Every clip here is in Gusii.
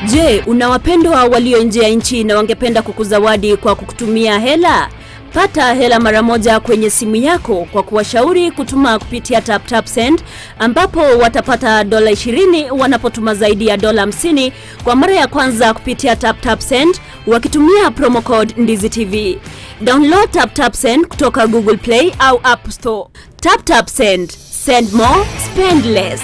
Je, una wapendwa walio nje ya nchi na wangependa kukuzawadi kwa kukutumia hela? Pata hela mara moja kwenye simu yako kwa kuwashauri kutuma kupitia TapTap Send ambapo watapata dola 20 wanapotuma zaidi ya dola 50 kwa mara ya kwanza kupitia TapTap Send wakitumia promo code Ndizi TV. Download TapTap Send kutoka Google Play au App Store. TapTap Send. Send more, spend less.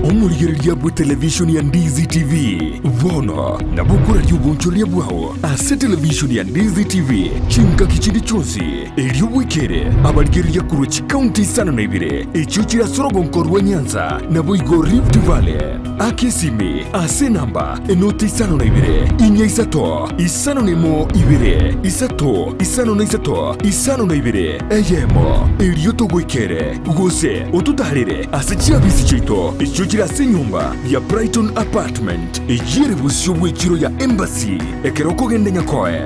Omorigereria bwe television ya Ndizi TV bono nabo okoraria obonchoreria bwao ase television ya Ndizi TV chingaki chinde chionsi erio bwekere abarigereria korwa chikaunti isano na ibere echio chire ase orogonko rwa Nyanza naboigo Rift Valley. Aka esimi ase enamba enoti 52 4 3 5 2 3 5 3 52 eyemo, erio togoikere, gose ototaarere ase chiabisi chiaito echio chire ase enyomba ya Brighton Apartment, eyio ere bosio bw'echiro ya Embassy ekero okogenda Nyakoe.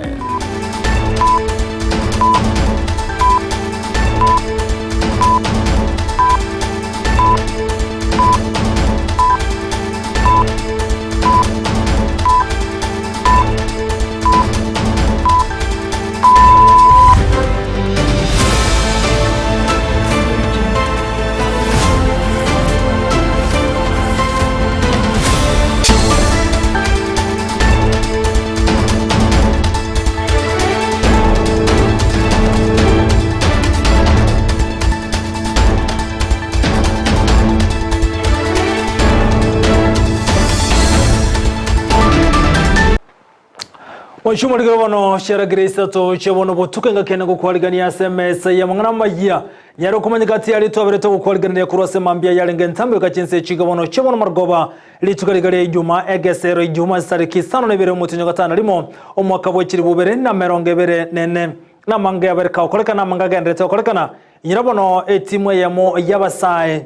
Oichumorigere bono chiaragire isato chia bono botuko engaki ene gokwarigania ase emesa y'amang'ana amayia. Nyare okomanyeka ati aria twaberete gokwariganeria korwa ase mambia yarenge entambe goika chinsa echi iga bono chia bono marogoba rituko riga ria Ijuma egesero Ijuma chitariki isano na ibere omotienyi o gatano na rimo omwaka bwe chilifu ibere na emerongo ebere na ene. Namange abere kagokorekana amange agenderete gokorekana Inyora bono etimu eyemo y'abasae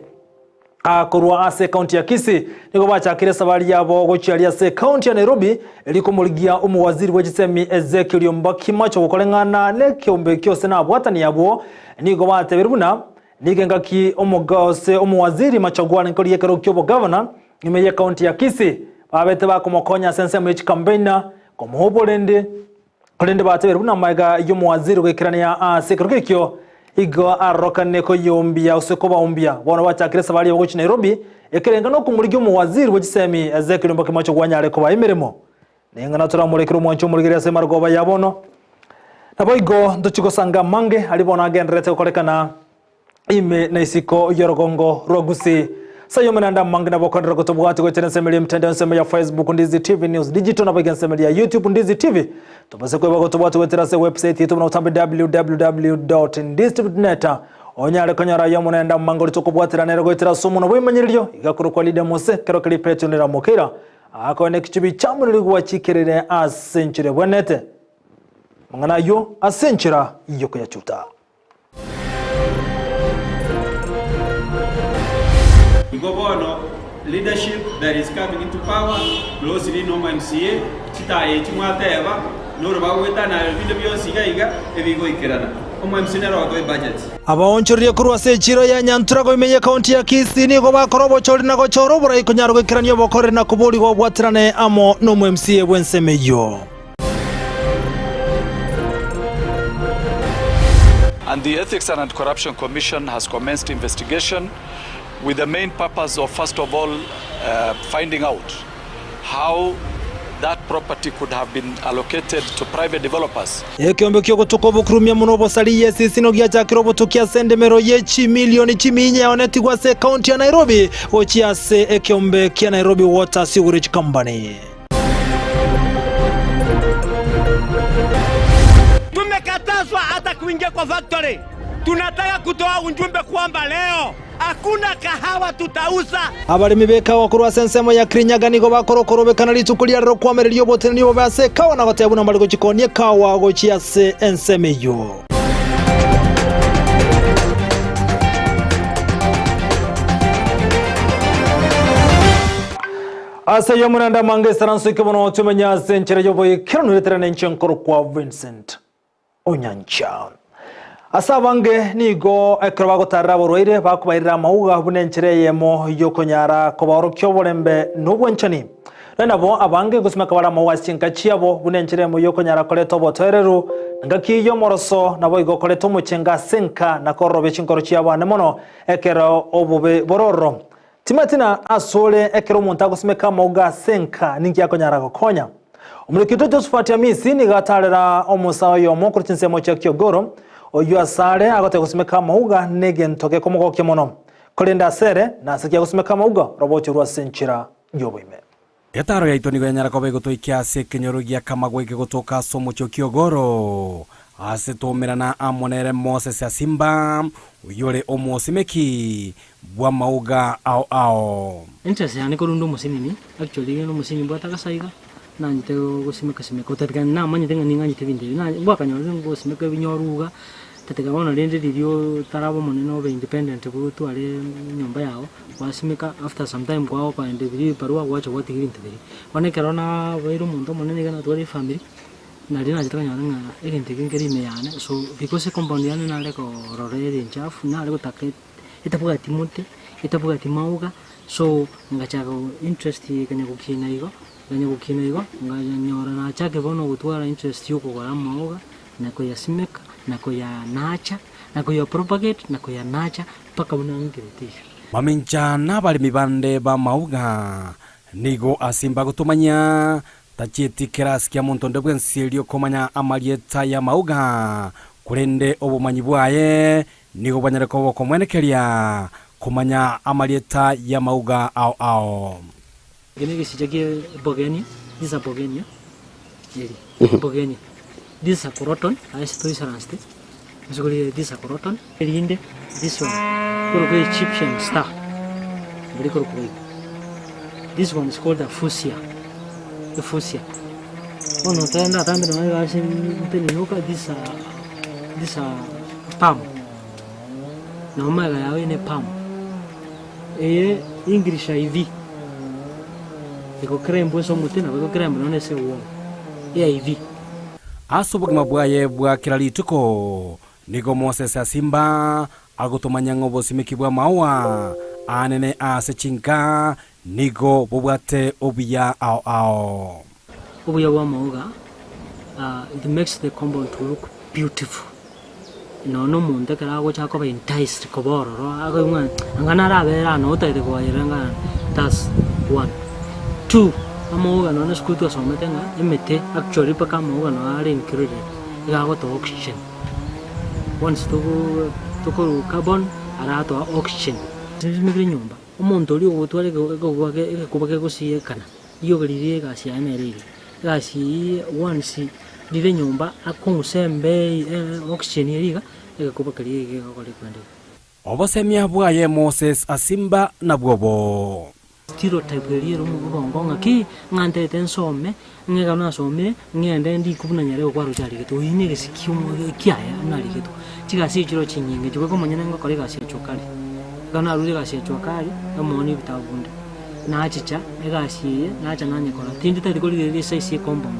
korwa ase ekaunti ya Kisii nigo bachakire esabari yabo gochia aria ase ekaunti ya Nairobi erio komorigia omowaziri bwe chisemi Ezekiel Ombaki Machogu koreng'ana nekeombe kiose nabwatani abwo nigo batebire buna nigo engaki omoga ose omowaziri Machogu arenge korigia ekerogo ki'obogavana ime y'ekaunti ya Kisii babete bakomokonya ase ensemo ye chikambeina komoa oborendi Korende bateberwe buna amaiga y'omowaziri goikerania ase ekerogo ekio, igo arorokane koyiombia gose kobaumbia. Bono bachakire esabari yabo gochia Nairobi, ekerenga nokomorigia omowaziri bwe chisemi Ezekiel Ombaki Machogu anyare kobaa emeremo. Ning'ana toramorekere omwancho omorigereria ase emarogoba ya bono. Naboigo ntochie gosanga amange aria bono agendererete gokorekana ime na isiko y'orogongo rwa Gusii. Sayome naende amange nabo okoenderera gotobwati goetera ensemo eria emitandao ensemo ya Facebook Ndizi TV News Digital nabo iga ensemo eria ya YouTube Ndizi TV. Tobase kweba gotobwati goetera ase website yaito buna otambe www.ndizitv.net onyare konyora ayio amo naende amange oria tokobwatera nere goetera ase omonwa bw'emanyererio iga korokwa Lydia Mose kero keria Petero neramokeira akoe nekichubi chiamoneri gwachikerire ase enchera ebwenerete amang'ana ayio ase enchera y'okoyachuta. Igo bono leadership that is coming into power closely no MCA, chitaya echi mwateba, noro bagoetana binde bionsi iga iga ebigoikerana. Omo MCA nere ogotoa ebudget. Abaonchoreria korwa ase echiiro ya Nyanturago ime y'ekaunti ya Kisii nigo bakora obochori na gochora oborai konyara goikerania obokoreri na koborigwa obwaterane amo nomo MCA bw'ensemo eyio. And the Ethics and Anti-Corruption Commission has commenced investigation with the main purpose of first of all uh, finding out how that property could have been allocated to private developers. Ekeombe ki'ogotuka obokurumia mono obosari y'esisino giachakire obotuki ase endemero ye chimilioni chiminya yaonetigwe ase ekaunti ya Nairobi gochia ase ekeombe kia Nairobi Water Sewerage Company. Tumekatazwa hata kuingia kwa factory. Tunataka kutoa ujumbe kwamba leo hakuna kahawa tutauza. Abaremi b'ekawa korwa ase ensemo ya Kirinyaga nigo bakora okorobekana rituko ria rero koamereria oboteneneri obobe ase ekawa na goteba buna mbare gochikonia ekawa gochia ase ensemo eyio. Ase ayio omonene amange esaranso eke bono tomenye ase enchera y'oboikeranu ereterane inche nkorokwa Vincent Onyancha. Ase abange nigo ekero bagotarera aborwaire bakobairera amauga buna enchera eyemo y'okonyara kobaorokia oborembe na obwanchani. Nonya nabo abange ngosimeka bare amauga ase chinka chiabo buna enchera eyemo y'okonyara koreta obotoereru, engaki y'omoroso naboigo koreta omochengo ase enka na kororobia chinkoro chiabo ane mono ekero obobe bore ororo. Timanyeti na asore ekero omonto agosimeka amauga ase enka ninki akonyara gokonya. Omorikito Josephat Amisi nigo atarera omosae oyomo korwa chinsemo chia Kiogoro, oyio asare agoteba gosimeka amauga negento gekomogokia mono. Korende asere nase ki agosimeka amauga orobocho rwa ase enchera y'oboime. Etaaro yaito nigo yanyara koba egotoikia ase ekenyoro gia Kamagwa ekegotoka ase omochie o Kiogoro, aase twaumerana amo nere Moses Asimba, oyio ore omosimeki bw'amauga ao ao. Interest yane korwa omosinini, actually rende omosinini mbwate agasaiga, nanchete gosimeka simeka otatiga namanyete ng'a ning'anchete ebinto ebi, na ngwakanyorire ngosimeka ebinyoru iga, tatiga bono rende riria otaraba omonene obe independent botware enyomba yago. Gwasimeka after some time kwagokoenda ebiria ebibarua gwacha gwatiga ebinto biria. Bono ekero nabeire omonto omonene iga natware efamiri, nario nachete konyora ng'a egento eke nkere ime yane so because ecompound yane nare korora ere enchafu, nare gotaka etabwati mote, etabwati mauga, so ngachaka interest ekanya gokina igo, ekanya gokina igo, nganyora nachakire bono gotwara interest ya okogora amauga, na koyasimeka, na koyanacha, na koyapropagate, na koyanacha. Mpaka buna nkerete iga. Mamincha nabaremi bande b'amauga, nigo ase mbagotomanya, tachieti kerasi kia monto onde bwensi erio komanya amarieta y'amauga, korende obomanyi bwaye nigo bwanyare koba okomwenekeria komanya amarieta y'amauga ao ao. Eke negesicha kie Bogenia, this is a Bogenia, eri Bogenia, this is a croton, ase toisaransete, ase korigereria this is a croton, erinde this one korokwa Egyptian star, nabo rikorokwa boigo. This one is called a fuchsia, efuchsia. Bono ekero ndatambe nonye egasi ntenenoka this is a this is a palm, nabo magega yago eye ne palm. Eye English IV, egoclimb ase omote nabo egoclimb nonya ase ewall, AIV. Ase obogima bwaye bwa kera rituko nigo Moses asimba agotomanya ng'a obosimeki bw'amaua aanene ase chinka nigo bobwate obuya ao ao. Obuya bw'amauga, it makes the compound to look beautiful. Nonya na omonto ekero agocha akoba enticed koba ororo, akoigwa ng'a anga narabere aa noo otagete koayerera ng'a that's one. Two, amauga nonya na esukuru twasomete ng'a emete actually mpaka amauga noo are included, iga agotoa oxygen. Once togo tokorwa carbon, aratoa oxygen. Esimekire nyomba, omonto oria ogotwara egekuba kegosiekana. Riogi riria egasi yaye nere eye, egasi eyio once rire nyomba akong'usa embei oxygen eria iga, egekoba keria gekogora ekwenda iga. Obosemia bwaye Moses Asimba nabwo obo. Stereotype eria ere obongo ng'a ki, ng'a ntaete nsome, ng'a ekero nasomire, ng'ende ndikwe buna Nyarebe kwaroche arigetwe, oyio na egesiki kiomo kiaye buna arigetwe. Chigasi echi chiroo chinyinge, inche bweka omonyene ngokora egasi ya jua kali. Ekero narure egasi ya jua kali, omoonia ebitabu binde. Nachicha egasi eye, nacha nanyekora, tindi tari korigereria esize ye compound.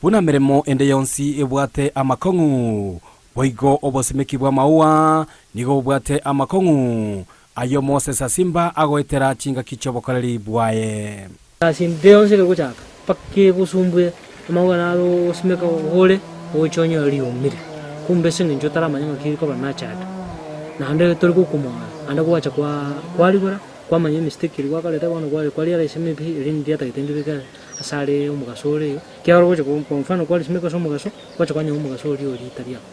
Buna meremo ende yonsi ebwate amakong'u, boigo obosimeki bw'amaua nigo bobwate amakong'u, ayio Moses Asimba agoetera chingaki chi'obokoreri bwaye. Egasi ende yonsi ere gochaka mpaka egosumbue, amauga naro ogosimeka ogore, ogocha onyore riomire, kumbe ase eng'encho otaramanya ng'aki rikoba nurtured, naende tori gokomoa, naende gwacha kwa kwarigora. Kwamanya emistake eria gwakorete bono kware kwarealize maybe eri ndiatagete ndibeke ase are omogaso ore iga, ekiagera ogocha kwa mfano kwarisimeka ase omogaso, gwacha kwanyora omogaso oria oria tari amo.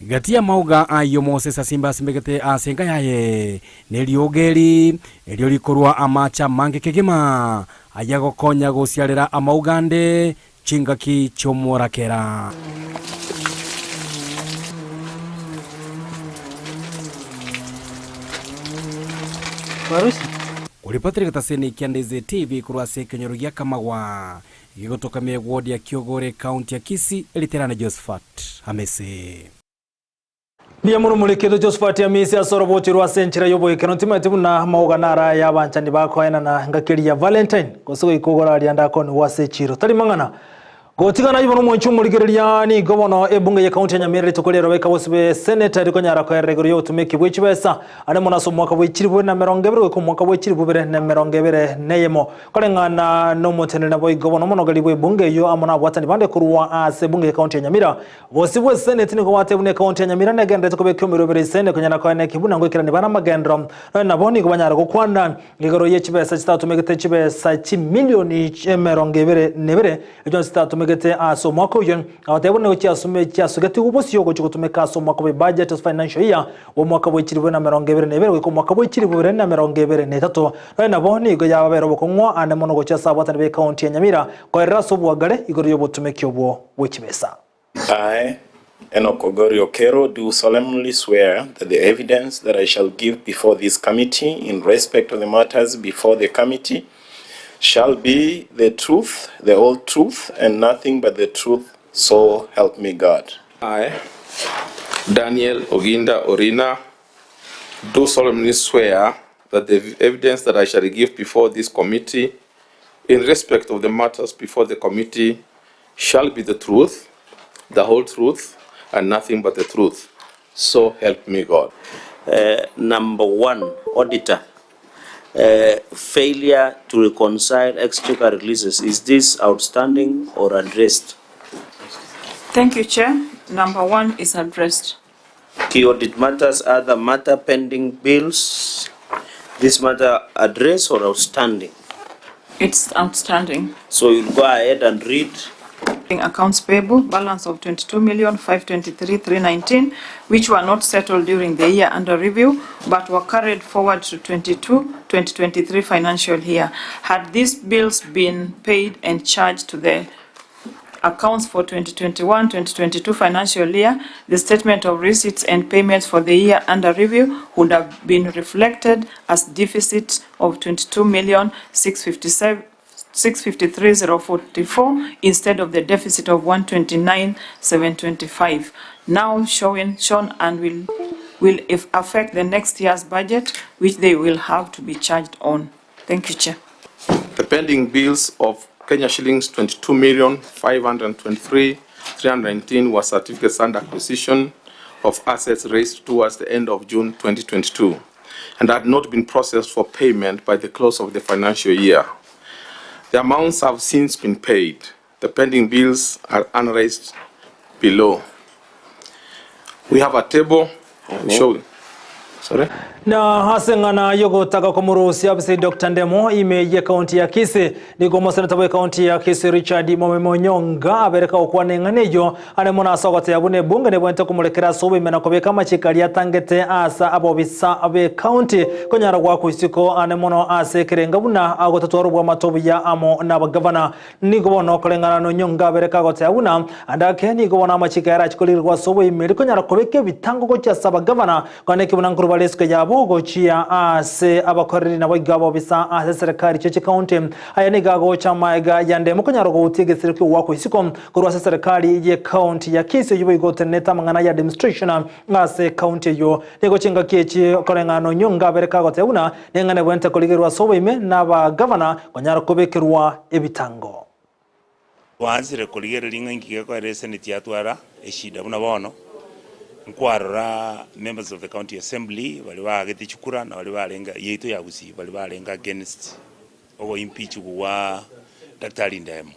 Gati y'amauga ayio Moses asimba asimbegete ase enka yaye, neriogo eri, erio rikorwa amaache amange kegima, ayagokonya gosiarera amauga ande chingaki chi'omorakera. Oripoti rigetaseni kia Ndizi TV korwa ase ekenyoro gia Kamagwa, gegotoka megwodi ya Kiogoro ekaunti ya Kisii, eriterane Josephat Hamisi. Mbuya mono moreketo Josephat Amisi ase orobochi rwa ase enchera y'oboikeno ntimanyeti buna amauga naro aya abanchani bakoenana engaki eria ya Valentine gose goika ogora aria ande akonigwa ase echiro tari mang'ana. Gotigana ayio bono omwanchi omorigereria nigo bono ebunge ye county ya Nyamira rituko riero baika bosibwe seneta rikonyara koerera igoro y'obotumeki bwe chibesa ande mono ase omwaka bwe chilifu bibere na emerongo ebere goika omwaka bwe chilifu bibere na emerongo ebere na eyemo. Koreng'ana nomoteneneri naboigo bono omonogeri bwe ebunge eyio amo nabwatani bande korwa ase ebunge ye county ya Nyamira Bosio bwe seneti nigo gwatebwa buna ekaunti ya Nyamira negenderete kobeka emeroberi ase konyara koena ekebuna ngoikerania bare amagenderero. Nonya nabo nigo banyare gokwana igoro ye chibesa chitatumegete chibesa chimilioni 21 echio chitatumegete ase omwaka oyio. Agateba buna nigo chiasume chiasugetigwe bosio gochia gotumeka ase omwaka bwe budget ase financial year bw'omwaka bwe chilifu bibere na emerongo ebere na ebere goika omwaka bwe chilifu bibere na emerongo ebere na etato. Nonya nabo nigo yababera obokong'u ande mono gochia ase abwatani b'ekaunti ya Nyamira koerera ase oboagare igoro y'obotumeki obwo bwe chibesa. I, Enock Ogorio Okero, do solemnly swear that the evidence that I shall give before this committee in respect of the matters before the committee shall be the truth, the whole truth, and nothing but the truth, so help me God. I, Daniel Oginda Orina, do solemnly swear that the evidence that I shall give before this committee in respect of the matters before the committee shall be the truth, the whole truth, and nothing but the truth. So help me God. Number one, auditor, failure to reconcile exchequer releases, is this outstanding or addressed? Thank you, Chair. Number one is addressed. Key audit matters, other matter, pending bills, this matter addressed or outstanding? It's outstanding. So you'll go ahead and read. Accounts payable balance of 22,523,319, which were not settled during the year under review, but were carried forward to 22-2023 financial year. Had these bills been paid and charged to the accounts for 2021-2022 financial year, the statement of receipts and payments for the year under review would have been reflected as deficit of 22,657 653,044 instead of the deficit of 129,725 now showing, shown and will, will if affect the next year's budget, which they will have to be charged on. Thank you, Chair. The pending bills of Kenya shillings 22,523,319 were certificates under acquisition of assets raised towards the end of June 2022 and had not been processed for payment by the close of the financial year. The amounts have since been paid. The pending bills are analyzed below. We have a table showing. Sorry? Na ase eng'ana y'ogotaka komorusia abisi Doctor Ndemo ime y'ekaunti ya Kisii, nigo omoseneta bw'ekaunti ya Kisii Richard Momemo Onyonga abereka gokwana eng'ana eyio are mono ase ogotebia buna ebunge nebwenerete komorekera ase oboime na kobeka amachiko aria atangete ase abobisa b'ekaunti konyara goakwa isiko ande mono ase ekerenga buna agotatwara obwamate obuya amo nabagavana. Nigo bono koreng'ana nonyonga abere kagoteba buna ande ake nigo bono amachiko ayarache korigererwa ase oboimeri konyara kobeka ebitango gochia ase abagavana, kwana eki buna nkorwa bare isiko yabo gochia ase abakoreri naboigo abobisa ase eserekari chie chikaunti. Aya nigo agocha amaega yande mokonyara goutia egesire ki'ogoakwa isiko korwa ase eserekari y'ekaunti ya Kisii oyio boigo otenenete amang'ana ya administration ase ekaunti eyio. Nigo chingaki echi koreng'ana nonyonga abere kagoteba buna Neng'ana ebwenerete korigerwa ase oboime nabagavana konyara kobekerwa ebitango. Twaanchire korigereria ng'a inki gekoera eseneti yatwara eshida buna bono, nkwarora members of the county assembly baria baagete chikura na baria barenge yaito ya Gusii baria barenge against ogo impeachigwa gwa Daktari Ndemo.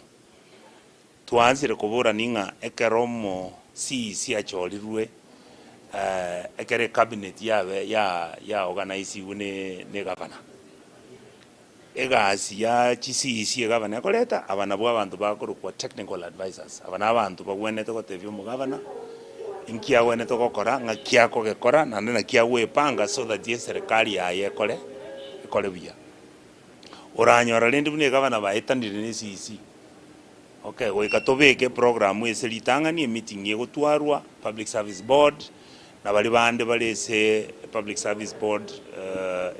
Twaanchire koborania ng'a ekero omo CEC achorirwe ekero ecabinet yabe ya ya organizigwe ne ne egavana, egasi ya chi CEC egavana ekoreta, aba nabwo abanto bakorokwa technical advisers, aba na abanto bagwenerete gotebia omogavana inki agwenerete gokora, ng'aki akogekora, naende naki agoepanga so that eserekari yaye ekore ekore buya. Oranyora rende buna egavana baetanire ne CEC. Okay, goika tobeke eprogram ase ritang'ani, emeeting egotwarwa, Public Service Board, na baria bande bare ase Public Service Board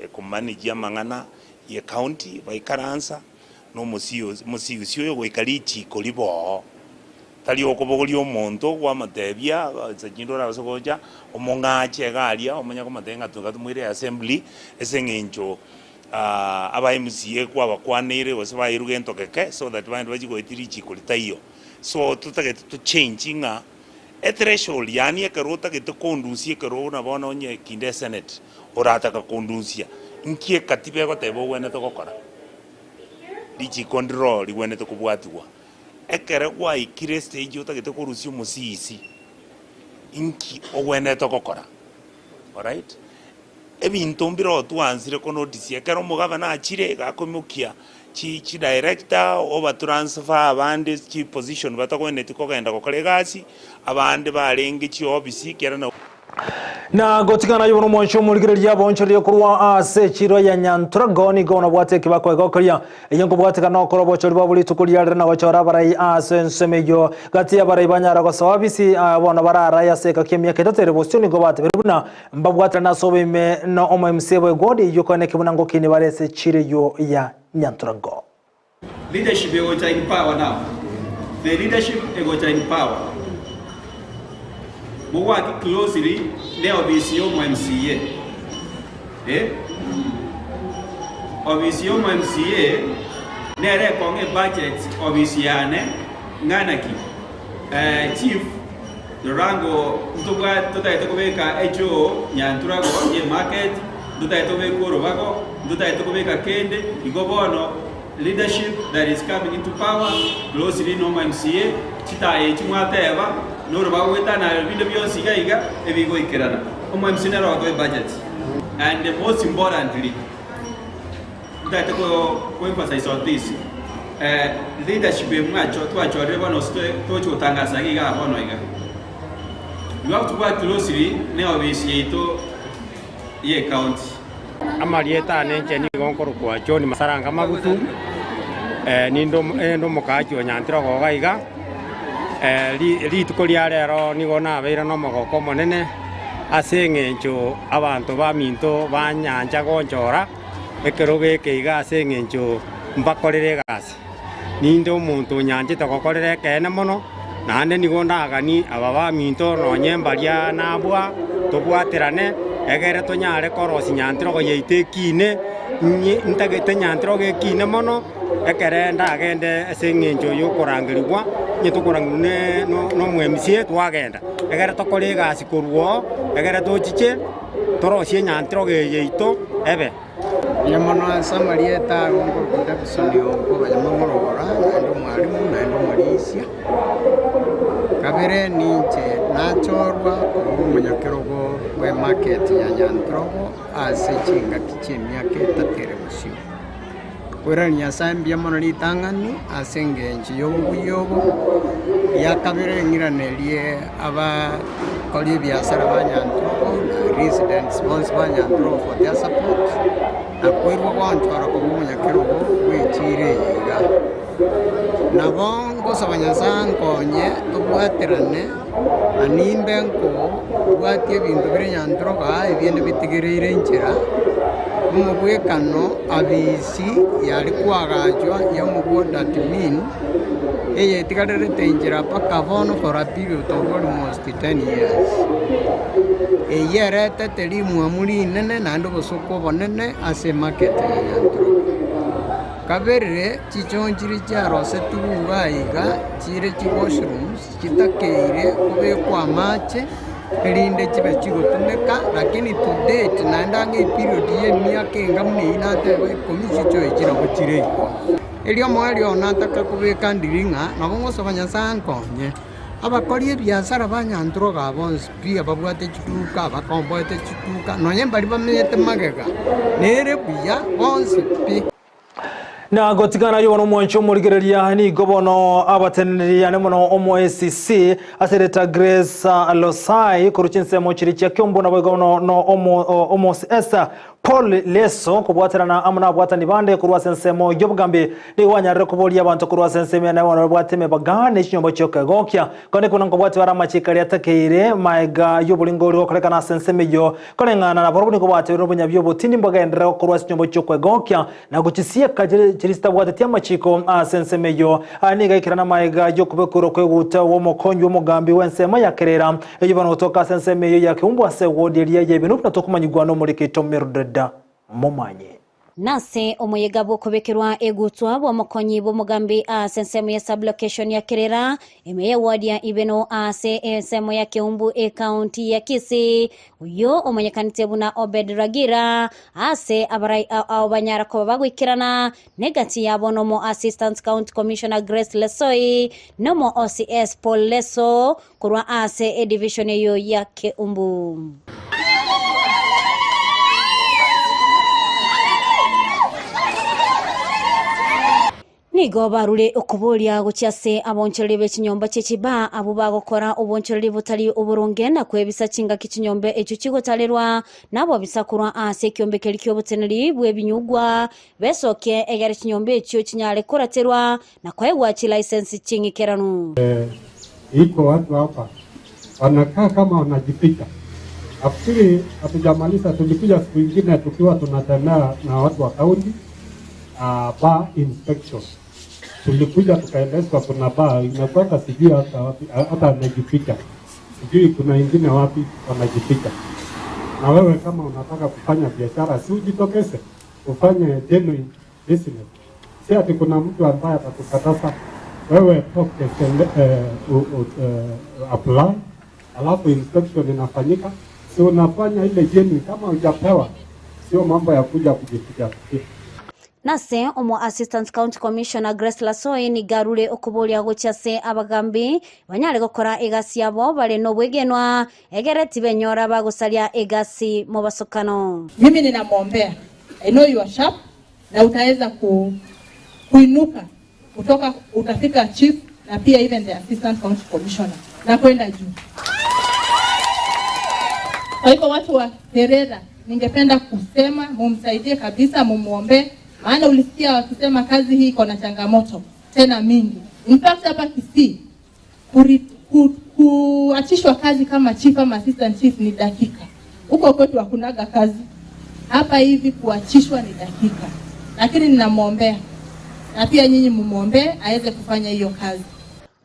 ekomanage amang'ana ye county, baikaransa na omosi omosiusi oyo goika richiko ribe oo. Tari okobogoria omonto kwamotebia nse chinde orabase gocha, omong'ache iga aria, omanye komotebia ng'a toika tomoire assembly, ase eng'encho Aba MCA kwabakwaneire gose bairwe gento geke so that baende bachie goetia richiko ritaiyo. So totagete to change ng'a ethreshold yaani ekero otagete kondusia ekero buna bono onye kinde esenate orataka kondusia nki ekatiba egoteba ogwenerete gokora? Richiko ndiro rigwenerete kobwatigwa. Ekere gwaikire estage otagete korusia omosisi inki ogwenerete gokora? Alright? Ebinto mbire otwansire konotisia ekero omogavana achire iga akoimokia chi chidirector obatransfer abande chiposition batagwenereti kogenda gokora egasi, abande barenge chiofisi ekiagera na. Na gotigana ayio bono omwancho omorigereria bonchoreria korwa ase echiro ya Nyanturago nigo nabwate ekebako egokoria Eyio nkobwatekana nokora obochori bwabo rituko riarire na gochora abarai ase ensemo eyio. Gati y'abarai banyara gosoa bisi, bono bararae ase ekaki emiaka etato ere bosio nigo batebire buna mbabwaterane ase oboime na omo MCA bw'egwodi eyio koeneki buna ngokini bare ase echiro eyio ya Nyanturago. Leadership egocha in power now. The leadership egocha in power. Mogwaki closely ne ofisi yomo MCA. Eh? Ofisi yomo MCA nere ekong'a ebudget ofisi yane ng'ana ki? Eh, chief rorango ntobwate totagete kobeka echoo Nyanturago ye market, ntotagete kobeka orobago, ntotagete kobeka kende, igo bono Leadership that is coming into power closely nomo MCA, chitaya echi mwateba, noro bagoetana binde bionsi iga iga ebigoikerana. Omo MCA nere ogotoa ebudget. And most importantly, ntagete ko ko emphasize on this, eh, leadership eye mwacho twachorire bono gose tochi gotangasa iga iga bono iga. You have to work closely ne ofisi yaito ye county. Amarieta ane inche nigo nkorokwa John Masaranga Magutu, ninde omokaachi o Nyantirogo iga iga. Rituko ria rero nigo nabeire nomogoko omonene ase eng'encho abanto baminto banyancha gonchora ekerogo eke iga ase eng'encho mbakorere egasi. Ninde omonto onyanchete gokorera ekeene mono, naende nigo ndaganie aba baminto nonye mbaria nabua, tobwaterane, egere tonyare korosia nyantirogo yaito ekiine, inye ntagete nyantirogo ekiine mono, ekere ndagende ase eng'encho y'okorangerigwa, onye tokorangerigwa ne no omo MCA twagenda, egere tokore egasi korwa oo, egere tochiche torosie enyantirogo eye yaito ebe. Mbuya mono ase amarieta ago nkorokwa Davison Ongo Banyamang'orogora, naende omwalimu, naende omorisia. Kabere ninche nachorwa koba omonyakerogo bw'emarket ya Nyantrogo ase chingaki chi'emiaka etato ere bosio. Koirania Nyasae mbuya mono ritang'ani ase engencho y'obobuya obo, eria kabere ng'iranerie abakori ebiasara ba Nyantrogo na residents bonsi ba Nyantrogo for their support, na koirwa gwanchora koba omonyakerogo bw'echiira eye iga. Nabo ngosaba Nyasae ankonye tobwaterane na nimbe nkobwatia ebinto bire Nyantrogo aa ebiende bitigereire enchera. Omogwekano Abisi yare koagachwa y'omogoda Timin, eyetigarerete inchera mpaka bono for a period of almost 10 years. Eyio eretete rimwamu rinene naende obosooku obonene ase emarket ya Nyantrogo. Kabere, chichoo chiria chiarosetigwe iga iga chire chi washrooms chitakeire kobekwa amache, erinde chibe chigotumeka, lakini to date naende ang'e eperiod ya emiaka enga buna eyio nateba ikomi chichoe echi nabo chire igo. Erio omoerio one nataka kobeka ndiri ng'a nabo ngosaba Nyasaye ankonye, abakori ebiasara ba Nyanturogo aba bonsi pi ababwate chituka, abakomboete chituka, nonye mbaria bamenyete magega, nere buya bonsi pi. Na gotigana ayio bono omwancho omorigereria nigo bono abateneneri ane mono omo ACC ase erieta Grace Losai korwa chinsemo chiria chia Kiombo naboigo bono no omo omo CS Paul Leso kobwaterana amo nabwatani bande korwa ase ensemo y'obogambi nigo banyarire koboria abanto korwa ase ensemo ene bono babwate emebaga ne chinyomba chi'okegokia Konde buna nkobwatia bare amachiko aria atakeire maega y'oboringori gokorekana ase ensemo eyio Koreng'ana nabarobwo nigo batebirie nobonyabi obotindi mbogenderere gokorwa ase chinyomba chi'okwegokia, na gochisieka chiria chitabwateti amachiko ase ensemo eyio. Aya nigo aikerana magega y'okobekerwa kw'eguta gw'omokonyi bw'omogambi bw'ensemo ya Kerera, eyio bono gotoka ase ensemo eyio ya Keumbu ase ewodi eria y'ebinwe buna tokomanyigwa n'omoriki Mildred Momanyi. Nase omoyega bw'okobekerwa egutwa bw'omokonyi bw'omogambi ase ensemo ya sub-location ya Kerera, ime ye ward ya Ibeno ase ensemo ya Keumbu ekaunti ya Kisii, oyio omonyekanete buna Obed Ragira, ase abarai ao ao banyara koba bagoikerana negati yabo nomo Assistant County Commissioner Grace Lesoi nomo OCS Paul Leso korwa ase edivision eyio ya Keumbu. Nigo barure okoboria gochia ase abonchoreria be chinyomba chie chibaa, abwo bagokora obonchoreria botari oboronge na kwebisa chingaki chinyomba echio chigotarerwa nabobisa korwa ase ekiombe keria ki'oboteneneri bw'ebinyugwa, besokie egere chinyomba echio chinyare koraterwa na koegwa chilicense ching'ikeranu. Iko watu hapa wanakaa kama wanajificha. Nafikiri hatujamaliza, tulikuja siku ingine tukiwa tunatembea na watu wa kaunti uh, bar inspection. Tulikuja tukaelezwa kuna bar inakwenda sijui hata wapi, hata amejificha, sijui kuna ingine wapi wanajificha. Na wewe kama unataka kufanya biashara, si ujitokeze ufanye genuine business. Si ati kuna mtu ambaye atakukataza wewe, toke eh, eh, apply, alafu inspection inafanyika, si unafanya ile genuine. Kama hujapewa, sio mambo ya kuja kujificha ficha. Nase omo Assistant County Commissioner Grace Lasoi nigo arure okoboria gochia ase abagambi banyare gokora egasi yabo bare nobwegenwa egere tibenyora bagosaria egasi mobasokano. Mimi ninamwombea. I know you are sharp na utaweza ku, kuinuka kutoka utafika chief na pia even the assistant county commissioner na kwenda juu. Kwa hivyo watu wa Herera, ningependa kusema mumsaidie kabisa, mumuombee, maana ulisikia wakisema kazi hii iko na changamoto tena mingi. In fact hapa Kisii kuachishwa kazi kama chief ama assistant chief ni dakika. Huko kwetu hakunaga kazi, hapa hivi kuachishwa ni dakika, lakini ninamwombea na pia nyinyi mumwombee aweze kufanya hiyo kazi.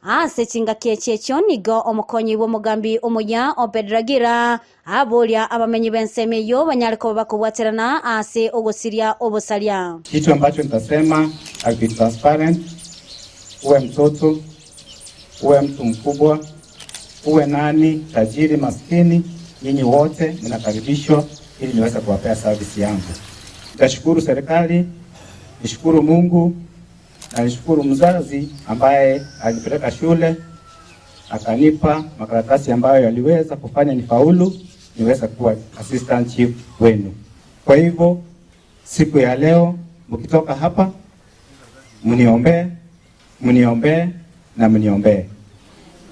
Ase chingaki echi echio nigo omokonyi bw'omogambi omoyia Obed Ragira aboria abamenyi b'ensemo eyio banyare koba bakobwaterana ase ogosiria obosaria. Kitu ambacho nitasema, I'll be transparent. Uwe mtoto, uwe mtu mkubwa, uwe nani, tajiri, maskini, nyinyi wote mnakaribishwa ili niweze kuwapea service yangu. Nitashukuru serikali, nishukuru Mungu na nishukuru mzazi ambaye alinipeleka shule akanipa makaratasi ambayo yaliweza kufanya nifaulu niweze kuwa assistant chief wenu. Kwa hivyo siku ya leo mkitoka hapa mniombee, mniombee na mniombee.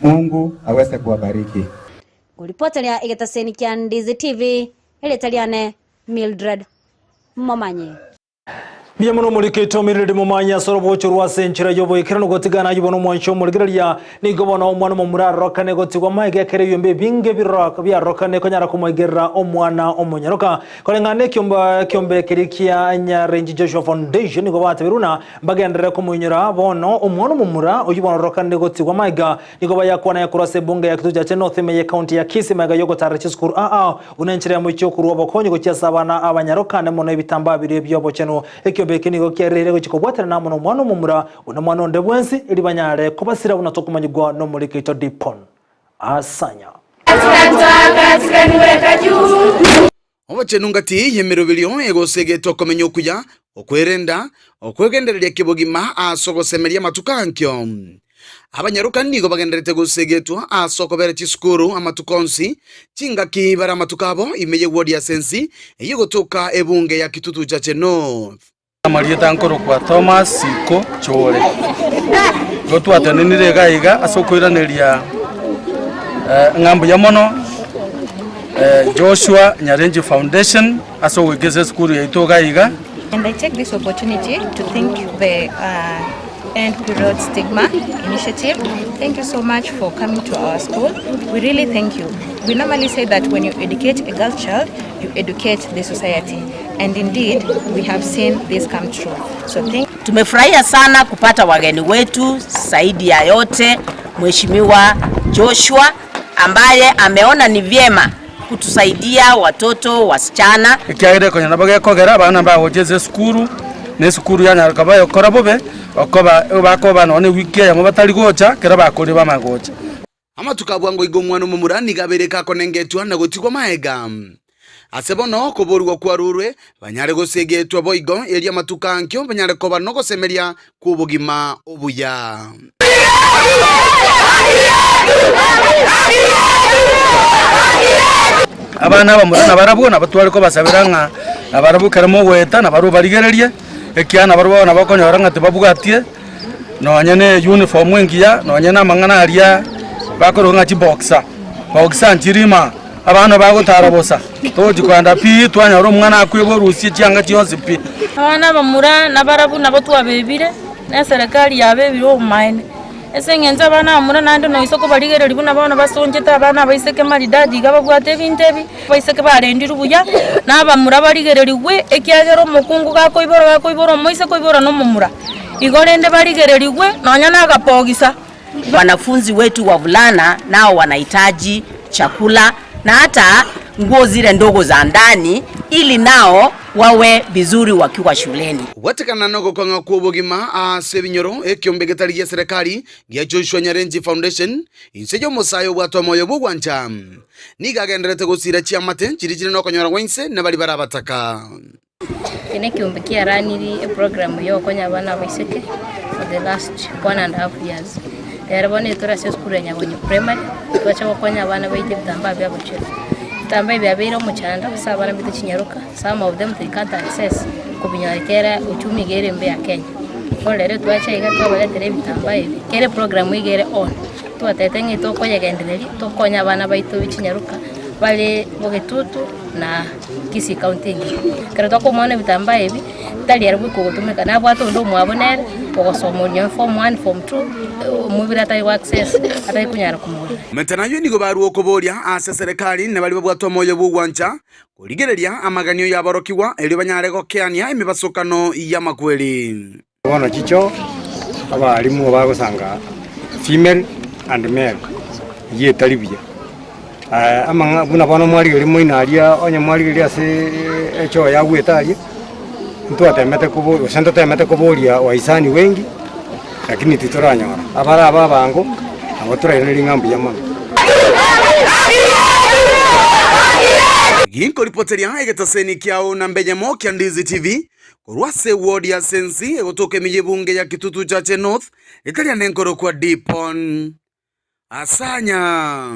Mungu aweze kuwabariki. Ngoripoteria egetaseni kia Ndizi TV, erieta riane Mildred Momanyi. Mbuya mono omorikito Mildred Momanyi ase orobocho rwa ase enchera y'oboikeranu gotigana ayio bono omwancho omorigereria nigo bono omwana omomura arorokane gotigwa maega ekero ebiombe ebinge biarorokane konyara komoigerera omwana omonyaroka. Koreng'ana nekiomba ekiombe keria kia Nyarenchi Joshua Foundation nigo bateberwe buna mbagenderere komoinyora bono omwana omomura oyio bono ororokane gotigwa maega Nigo bayakwana korwa ase ebunge ya Kitutu North ime y'ecounty ya Kisii magega y'ogotarera chisukuru aa buna enchera ya moichia okorua obokonyi gochia ase abana abanyarokane mono ebitambaa biria bi'obochenu. Ekiombe eke nigo kiareire gochia kobwaterana amo nomwana omomura buna omwana onde bwensi erio banyare kobasira buna tokomanyigwa nomoriki oito Dipon Asanya. Obochenu ngati y'emeroberio egosegetwa okomenya okuya, okwerenda, okwegendereria kebogima ase ogosemeria amatuko ankio. Abanyaroka nigo bagendererete gosegetwa ase okobera chisukuru amatuko onsi, chingaki bare amatuko abo ime y'ewodi ya Sensi eyio egotoka ebunge ya Kitutu Chache North. Amarieta nkorokwa Thomas Siko Chore. Igo twatenenire iga iga ase okoiraneria ng'a mbuya mono Joshua Nyarenchi Foundation ase ogoika ase esukuru yaito iga iga. And I take this opportunity to thank the End Period Stigma Initiative. Thank you so much for coming to our school. We really thank you. We normally say that when you educate a girl child, you educate the society. And indeed, we have seen this come true. So thank Tumefurahia sana kupata wageni wetu, zaidi ya yote Mheshimiwa Joshua ambaye ameona ni vyema Kutusaidia watoto wasichana. Ekiagera konya nabo gekogera abana mbagocha ase esukuru, na esukuru yanyara koba egokora bobe, okoba bakoba nonya na ewiki eyemo batari gocha, ekero bakorire bamanye gocha. Amatuko a bwango iga omwana omomura nigo abeire kakonengetwa na gotigwa maega. Ase bono okoboorigwa kwarurwe, banyare gosegetwa boigo, erio amatuko ankio banyare koba nogosemeria kw'obogima obuya. Abana abamura nabarabwo nabo tware kobasabera ng'a nabarabwo ekero mogoeta nabarabwo barigererie, ekiagera nabarabwo bono bakonyora ng'a tibabwatie nonye na eyuniform engiya, nonye na amang'ana aria bakorwa ng'a chiboxer, boxer nchirima, abana bagotara bosa, togochi kogenda pi twanyora omwana akweba orusie chianga chionsi pi. Abana abamura nabarabwo nabo twabebire, na eserekari yabebire obomaene, ase eng'encho abana abamura naende noisa kobarigereria buna bono basonchete abana abaiseke maridadi iga babwate ebinto ebi, abaiseke barendirwe buya, na abamura barigererigwe, ekiagera omokungu gakoibora gakoibora omoiseke oibora na omomura. Igo rende barigererigwe nonya na agapogisa. Wanafunzi wetu wavulana nao wanahitaji chakula na hata nguo zile ndogo za ndani ili nao wawe vizuri wakiwa shuleni. Gwatekana nogokong'a kw'obogima ase ebinyoro, ekiombe getari gia serikali gia Joshua Nyarenji Foundation, inse y'omosae obwate omoyo bw'ogwancha, nigo agendererete gosiira chiamate chiria chire nokonyora gwa inse na baria bare abataka. Eke nekiombe kiaranirie eprogram yogokonya abana abaiseke for the last one and half years. Rero bono etore ase esukuru ya Nyagonyo Primary, twacha gokonya abana baito ebitambaa bia gochera. Ebitambaa ebi biabeire omochando ase abana baito chinyaroka, some of them they can't access kobinyora kera uchumi iga ere embe ya Kenya. Bono rero twacha iga twabaretera ebitambaa ebi, kera eprogram iga ere on, twatebete ng'a tokoyegendereria tokonye abana baito be chinyaroka bare bogetutu na. Kisii County engima. Ekero tokomwana ebitambaa ebi, tari ere bweka ogotumeka, nabwate onde omwabo nere, ogosoma oria form one, form two, omobere atari go access, atari konyara komogorera. Omenta nayio nigo barua okoboria ase eserekari na baria babwate omoyo bw'ogwancha korigereria amaganio y'aborokigwa erio banyare gokeania emebasokano y'amakweri. Bono chicho abalimu bagosanga female and male, eyio etari buya. Amang'a buna bono mwarigereria moino aria onye mwarigereria ase echoo yagwete aria, ntwatemete kobo gose ntotemete koboria wahisani wengi, lakini titoranyora. Abare aba abango, nabo torairanerie ng'a mbuya mono. Ginkoripoteria egetaseni kiao na mbenyemo kia Ndizi TV, Korwa ase ewodi ya Sensi egotoka emeyia ebunge ya Kitutu Chache North ekaria nenkorokwa Dipon Asanya.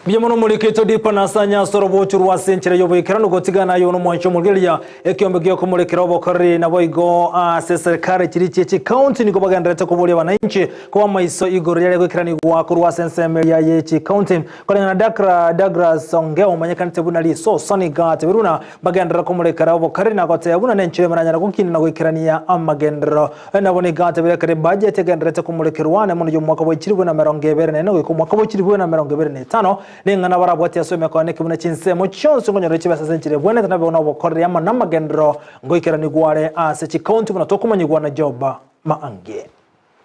Mbuya mono omorikito Dipon Asanya ase orobocho rwa ase enchera y'oboikeranu gotigana aye nomwanchi omorigereria ekiombe giokomorekera obokoreri naboigo ase eserekari chiria chie chikaunti nigo bagendererete koboria abananchi koba maiso igoro riaria goikeranigwa korwa ase ensemo eria ye chikaunti koreng'ana na Douglas Ongeo omanyekanete buna Risosa nigo atebirie buna Bagenderera komorekera obokari na goteba buna nenchera baranyare gokina na goikerania amagenderero. Nabo nigo atebire ekero ebudget egendererete komorekerwa nemono y'omwaka bwa chilifu na emerongo ebere na ene goika omwaka bwa chilifu na emerongo ebere na etano, ning'ana barabwatie ase emekono ekebuna chinsemo chionsi nkonyora chibesa ase enchera ebwenerete nabe nobokoreri amo namagenderero ngoikeranigwa are ase chikaunti buna tokomanyigwa na Job Maangi.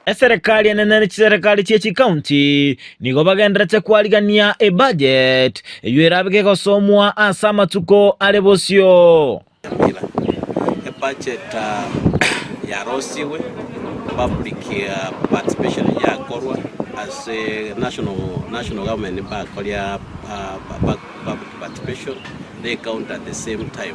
Eserekari enene ne chiserekari chie chikaunti nigo bagenderete kwarigania ebudget eyio erabe gegosomwa ase amatuko are bosio. Ebudget yarosigwe, public participation yakorwa ase national national government mbakoria public participation ne county at the same time.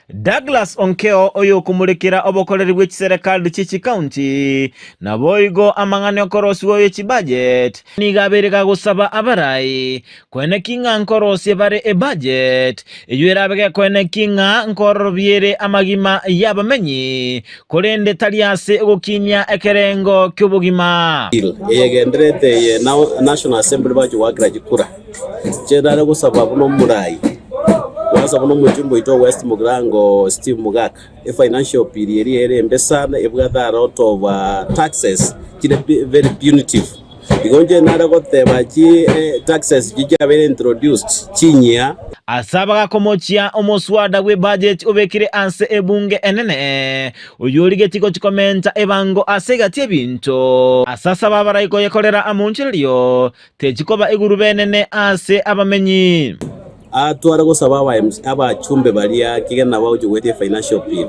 Douglas Onkeo oyokomorekera obokoreri bwe chiserekari chie chikaunti, naboigo amang'ana okorosigwa ye chibudget, nigo abeire gagosaba abarai koeneki ng'a nkorosie bare ebudget eyio erabe gekoeneki ng'a nkororobiere amagima y'abamenyi, korende tari ase ogokinyia ekerengo ki'obogima. Bill eyegendererete eye National Assembly bache goakera chikura. Inche nare gosaba buna omorai, kwanza buna omochumba oito o West Mugirango Steve Mugaka, efinancial bill eria ere embe sana ebwate a lot of taxes chire very punitive. Igo inche nare goteba chi taxes echi chiabeire introduced chinyia. Ase abagakomochia omoswada bw'ebudget obekire ase ebunge enene, oyio origetie gochia komenta ebango ase egati y'ebinto. Ase asaba abarai koyekorera amonchererio, Techikoba igurube enene ase abamenyi. Atware gosaba aba abachumbe baria kegena bagochia goetia financial bill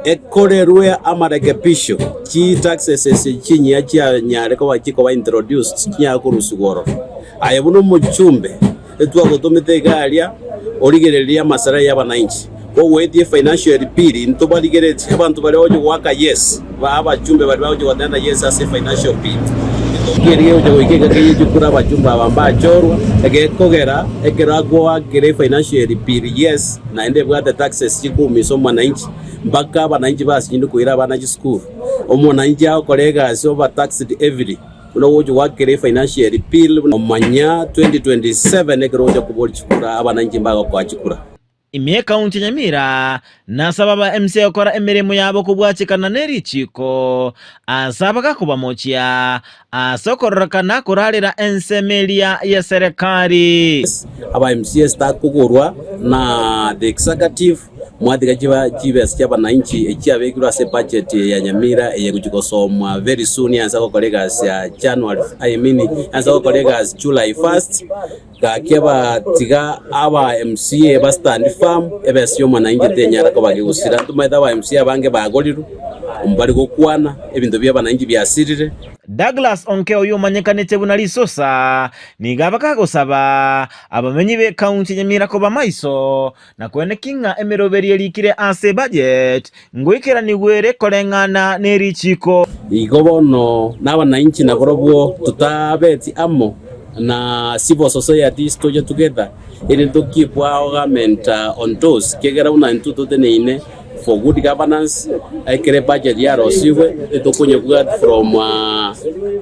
ekorerwe amarekebisho chi taxes ase chinyia chianyare koba chikoba introduced chinyare korusigwa ororo. Aye buna omochumbe etwagotomete iga aria origererie amasara ya abananchi kogoetia efinancial bill intobarigeretie abanto baria bagochia goaka yes ba abachumbe baria bagochia gotenda yes ase efinancial bill. Ekeri gegocha goika engaki eye chikura abachumbe aba mbachorwa, egekogera ekero agoakera efinancial bill yes naende ebwate taxes chikoumisa omwananchi mpaka abananchi basinyire koira abana chisukuru. Omwananchi agokora egasi over taxed heavily buna ogocha goakera efinancial bill buna omanya 2027 ekero ogocha koboria chikura abananchi mbagokoa chikura. Ime ekaunti ya Nyamira, nasaba aba MCA gokora emeremo yabo kobwachekana ne richiiko ase abagakobamochia ase okororekana korarera ensemo eria y'eserekari. Aba MCAs takogorwa na the executive, mwatiga chiba chibesa chia abananchi echiabekirwe ase ebudget ya Nyamira eye egochia gosomwa very soon yansa gokora egasi ya January I mean yansa gokora egasi July 1st. Gaki abatiga aba MCA ba stand firm, ebesa y'omwananchi tenyara koba gegosira. Ntomaete aba MCA abange bagorirwe, mbari gokwana, ebinto bi'abananchi biasirire. Douglas Onkeo oyio omanyekanete buna Risosa nigo abakagosaba abamenyi b'ekaunti ya Nyamira koba maiso na koenekia ng'a emeroberi erikire ase ebudget ngoikeranigwe ere koreng'ana ne richiiko. Igo bono nabananchi nabarobwo totabeti amo na civil societies toche together erinde to keep our government on toes ekiagera buna intwe toteneine for good governance ekero ebudget yarosigwe etokonyebwati from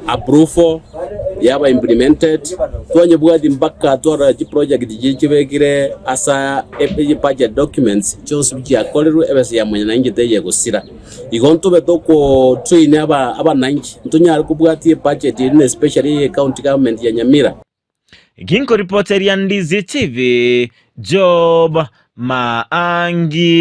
approval yaba implemented twanyebwati mpaka twarora chiproject chiria chibekire ase ebudget documents chionsi chiakorerwe ebesa ya mwananchi teyegosira. Igo ntobe toko train abananchi ntonyare kobwatia ebudget eri na especially eye county government ya Nyamira. Ginkoripoteria Ndizi TV, Job Maangi.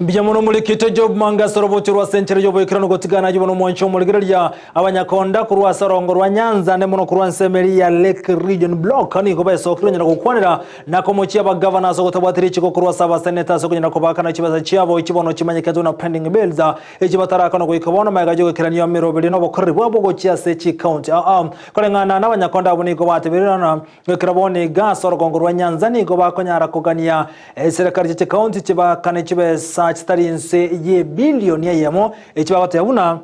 Mbuya mono morekete Job Manga ase orobocho rwa ase enchera y'oboikeranu gotigana ayio bono omwancho omorigereria abanyakonda korwa ase orongo rwa Nyanza ande mono korwa ensemo eria ya Lake Region Block nigo besokire onyara gokwanera na komochia abagavana ase ogotabwati richiko korwa ase abaseneta ase okonyara kobakana chibesa chiabo echi bono chimanyekete buna pending bills echi batarakana goika bono magega y'ogoikerania emeroberi na obokoreri bwabo gochia ase chikaunti ao. Koreng'ana nabanyakonda abwo nigo batebirie ng'a goikera bono iga ase orogongo rwa Nyanza nigo bakonyara kogania eserekari chia chikaunti chibakane chibesa chitari inse y'ebilioni eyemo echi bagoteba buna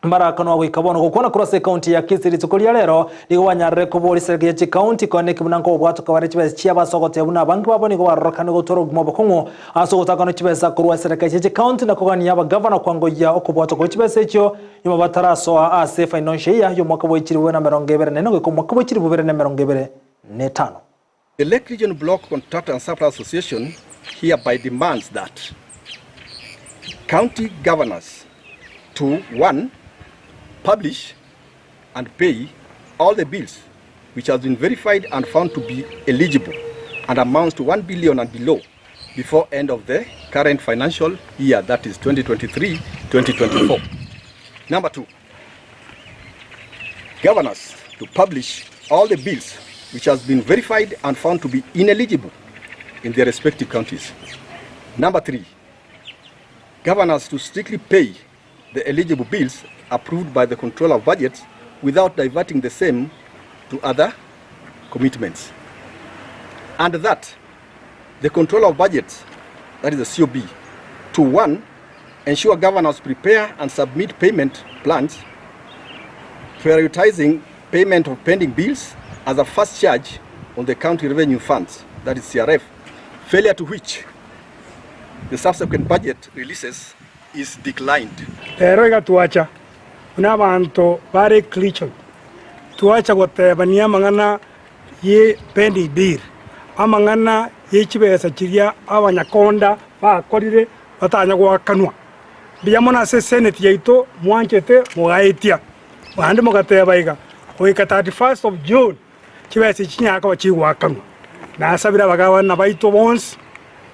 mbarakanwa goika bono. Gokwana korwa ase ekaunti ya Kisii rituko ria rero nigo banyarire koboria eserekari ya chikaunti koeneki buna nkobwatoka bare chibesa chiabo ase ogoteba buna abange babo nigo barorokane gotwara obogima obokong'u ase ogotakanwa chibesa korwa eserekari chia chikaunti na kogania abagavana kwangoyia okobwatwa gwe chibesa echio Nyuma batarasoa ase financial year y'omwaka bwa 2024 goika omwaka bwa 2025. The Lake Region Block Contractor and Supplier Association hereby demands that county governors to 1. Publish and pay all the bills which has been verified and found to be eligible and amounts to 1 billion and below before end of the current financial year, that is 2023-2024. Number 2, governors to publish all the bills which has been verified and found to be ineligible in their respective counties. Number 3, governors to strictly pay the eligible bills approved by the controller of budgets without diverting the same to other commitments. And that the controller of budgets, that is the COB, to 1, ensure governors prepare and submit payment plans, prioritizing payment of pending bills as a first charge on the county revenue funds, that is CRF, failure to which the subsequent budget releases is declined. Rero iga twacha buna abanto bare Christian, twacha gotebania amang'ana ye pending bill, amang'ana ye chibesa chiria abanyakonda bakorire batanya goakanwa. Mbuya mono ase esenate yaito mwanchete mogaetia, naende mogateba iga goika 31st of June chibesa echi chinyare koba chigoakanwa. Nasabire abagabana baito bonsi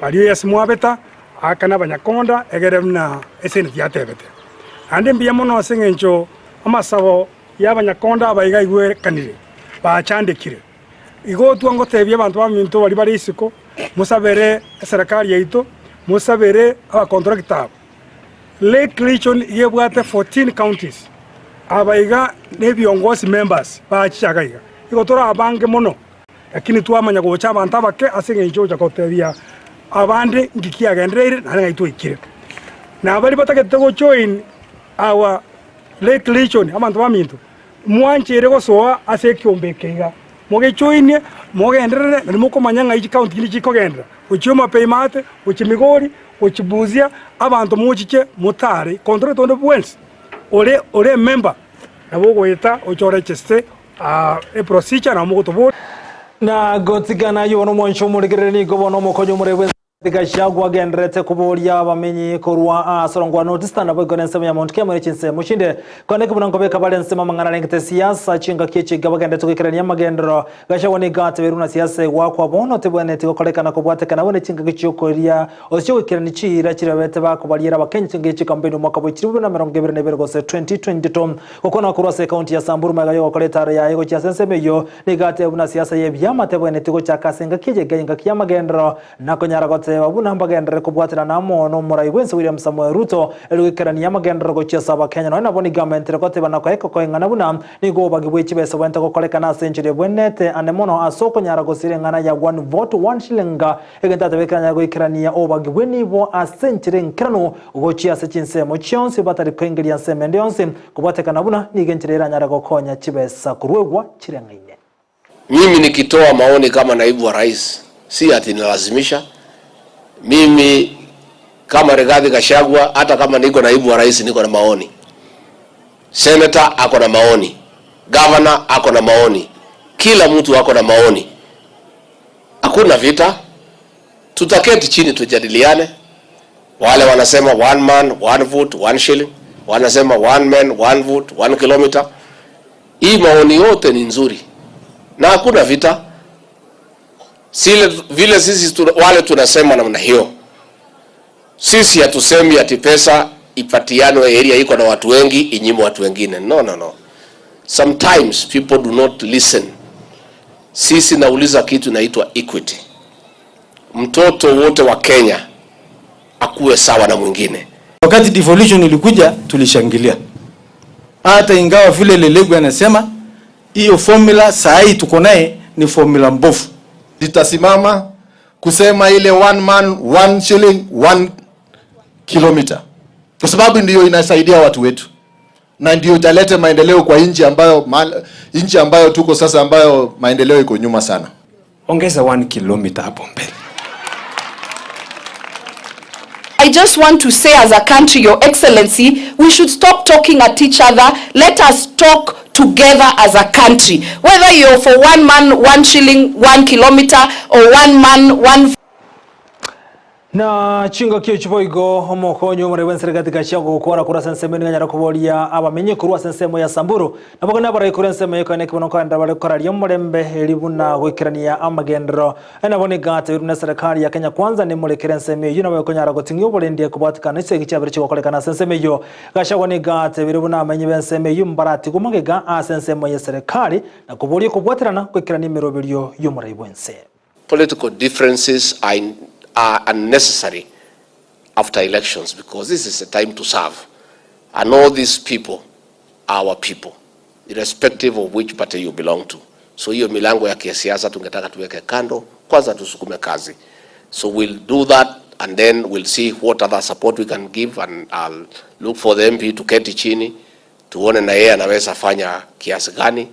baria ase mwabeta, aakane abanyakonda egere buna esenate yatebete. Naende mbuya mono ase eng'encho amasabo y'abanyakonda aba iga aigwekanire, bachandekire. Igo twangotebia abanto baminto baria bare isiko, mosabere eserekari yaito, mosabere abacontractor aba. Lake Region iga ebwate 14 counties, aba iga nebiongosi members bachiche iga iga. Igo tore abange mono, lakini twamanya gocha abanto abake ase eng'encho ogocha gotebia abande nki kiagendereire naende ng'ai twaikire. Na baria batagete gojoin our Lake Region abanto baminto, Mwancheire gosoa ase ekiombe eke iga, mogechoinie, mogenderere, nario mokomanya ng'a chikaunti chinde chikogenderera, gochia Homabay maate, gochia Migori, gochia Busia, abanto mochiche motare contractor onde bwensi ore ore emember nabo ogoeta oche oregeste eprocedure nabo mogotoboria. Na gotigana ayio bono omwancho omorigereri nigo bono omokonyi omoreu Gachagua agendererete koboria abamenyi korwa ase orongwa North Eastern naboigo nensemo ya Mount Kenya ne chinsemo chinde. Kwaneki buna nkobeka bare ensemo amang'ana arengete siasa chingaki echi iga bagenderete goikerania amagenderero. Gachagua nigo atebeirwe buna siasa egwakwa bono tebwenereti gokorekana kobwatekana buna chingaki chiokoria gose chiogoikerania chiira chirebete bakobariera abakenya chingaki chikampeni omwaka bwe chilifu bibere na emerongo ebere na ibere gose 2022. Gokwana korwa ase ekaunti ya Samburu magega yogokora etaro yaye gochia ase ensemo eyio nigo atebe buna siasa yebiama tebwenereti gochaka ase engaki eye iga engaki y'amagenderero Nakonyara goteba buna mbagenderere kobwaterana amo n'omorai bw'ense William Samoei Ruto erio goikerania amagenderero gochia ase Abakenya. Nonya nabo nigo amentere goteba na koeka koeng'ana buna nigo obobagi bwe chibesa bwente gokorekana ase enchera ebwenerete ande mono ase okonyara gosira eng'ana ya one vote one shilling egento atabekire anyare goikerania obobagi bw'enibo ase enchera enkeranu gochia ase chinsemo chionsi batari koingeria nsemo ende yonsi kobwatekana buna nigo enchera eranyare gokonya chibesa koruegwa chireng'aine. Mimi nikitoa maoni kama naibu wa rais, si ati nalazimisha. Mimi kama Rigathi Gachagua, hata kama niko naibu wa rais, niko na maoni. Senator ako na maoni, governor ako na maoni, kila mtu ako na maoni. Hakuna vita, tutaketi chini tujadiliane. Wale wanasema one man one vote one shilling, wanasema one man one vote one kilometer. Hii maoni yote ni nzuri na hakuna vita. Sile, vile sisi tuna, wale tunasema namna hiyo, sisi hatusemi ati pesa ipatianwe area iko na watu wengi inyimwe watu wengine. No, no, no. Sometimes people do not listen. Sisi nauliza kitu inaitwa equity. Mtoto wote wa Kenya akuwe sawa na mwingine. Wakati devolution ilikuja tulishangilia, hata ingawa vile Lelegu anasema hiyo formula saa hii tuko naye ni formula mbovu. Nitasimama kusema ile one man one shilling one kilometer, kwa sababu ndiyo inasaidia watu wetu na ndio italeta maendeleo kwa nchi ambayo nchi ambayo tuko sasa, ambayo maendeleo iko nyuma sana. Ongeza 1 kilomita hapo mbele. I just want to say as a country, Your Excellency, we should stop talking at each other. Let us talk together as a country. Whether you're for one man, one shilling, one kilometer, or one man, one Na chingaki echi boigo omokonyi omoremi bw'ense Rigathi Gachagua gokwana korwa ase ensemo nigo anyare koboria abamenyi korwa ase ensemo ya Samburu nabo kane abarai korwa ensemo eye koene ekebono nkogenderera bare koraria omorembe eri buna goikerania amagenderero Nabo nigo atebirie buna eserekari ya Kenya Kwanza nemorekere ensemo eyio nabo ekonyara goting'ia oborendi ekobwatikana esegi chiabere chigokorekana ase ensemo eyio. Gachagua nigo atebirie buna abamenyi b'ensemo eyio mbaratigwe magega ase ensemo y'eserekari na koboria okobwaterana goikerania emeroberio y'omorai bw'ense. Political differences are in, are unnecessary after elections because this is a time to serve and all these people are our people irrespective of which party you belong to. So hiyo milango ya kisiasa tungetaka tuweke kando kwanza, tusukume kazi. So we'll do that and then we'll see what other support we can give and I'll look for the MP tuketi chini tuone na yeye anaweza fanya kiasi gani,